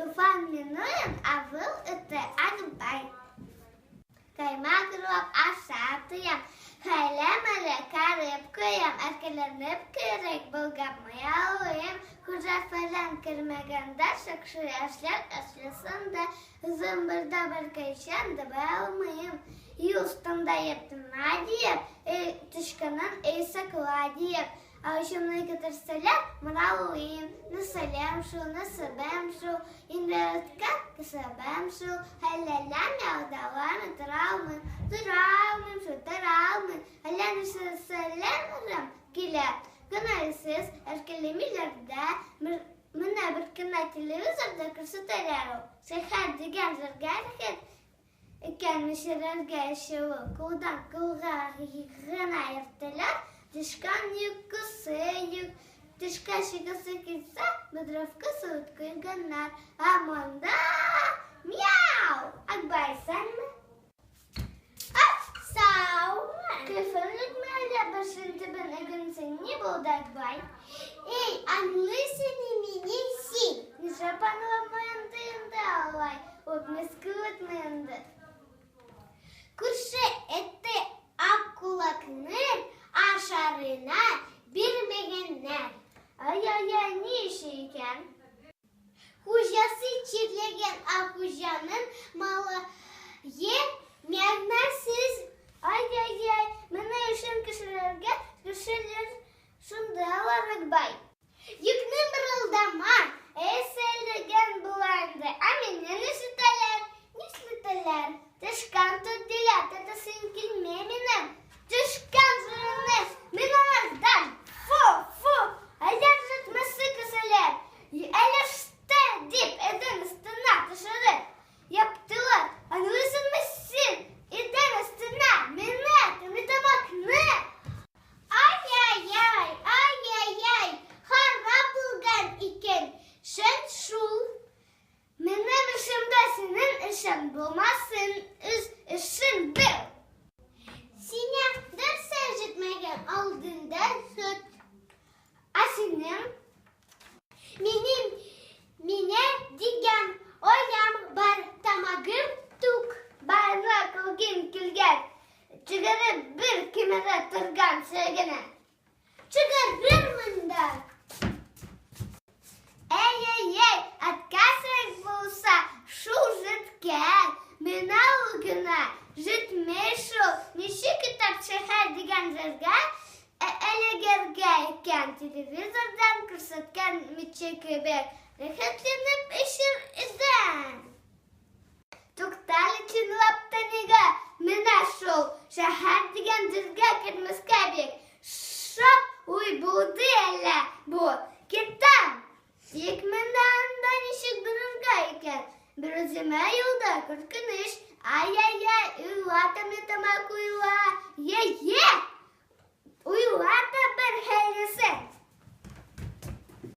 Туфан Миңнуллин Авыл эте Акбай. Каймак урлап ашап туям, Хәйлә-мәлә карып куям, Әркәләнеп керик болгап алыйм. Хуҗа-фәлән кермәгәндә Шакшы эшләр эшләсәм дә, Үзем бер дә беркайчан да белмим. Юл өстендә ятма диеп, Өй тычканын өй сакла диеп, Ачуымны китерсәләр, мыраулыйм. Нәселем шул, нәсәбем шул, Инде үткән кәсәбем шул. Хәләләми, алдаламый, тора алмыйм, Тора алмыйм шул, тора алмыйм. Әллә нәрсәләрем килә, Күңелсез, әшкәләмиләр дә. Менә бер кенә телевизорда күрсәтәләр ул. Шәһәр дигән җиргә рәхәт Икән мишәрләргә эчүе кулдан кулга гына йөртелә, тычкан йокысы юк. Тышка чыгасы килсә, бедровка суыт куйганнар. Ә монда мяу! Акбай, исәнме? Ах, саумы? Кәефең юкмы әллә башың төбен өгенсең? Ни булды, Акбай? Эй, аңлыйсың мине син? Нишләп аңламый инде алай? Ук мыскыл итми инде. Күрше эте Акколакны ашарына бирмәгәннәр. Ай-яй-яй, ни эше икән? Хуҗасы чирләгән, ә хуҗаның малае мәгънәсез. Ай-яй-яй, менә өчен кешеләргә кешеләр шунда алар, Акбай. Йөкне мырылдама, әй сөйләгән була инде, ә мине нишләтәләр? Нишләтәләр? Тычкан тот диләр, тотасым килми минем. Тычкан зурыңны, мин алардан, фу, фу, әллә җитмәсе кешеләр, әллә шты дип идән өстенә төшереп яптылар. Аңлыйсыңмы син, идән өстенә мине, тәмлетамакны. Ай-яй-яй, ай-яй-яй, харап булган икән шен шул. Минем эшемдә синең эшең булмасын, үз эшең бел. Сиңа нәрсә җитмәгән, алдында сөт. Ә синең? Минем менә дигән оям бар, тамагым тук. Байлык үгем килгән, чыгарып бер кимерә торган сөягенә. Чыгарырмын да. Әй-әй-әй, әткәсең булса, шул җиткән. Менә ул гына җитми шул. Ничек итеп шәһәр дигән җиргә Ә эләгергә икән, телевизордан күрсәткән миче кебек, рәхәтләнеп эчер идем. Туктале, чынлап та нигә менә шул шәһәр дигән җиргә кермәскә бик шәп уй булды әллә бу. Китәм! Тик менә анда ничек барырга икән? Берүземә юлда куркыныч. Ай-яй-яй, уйлап.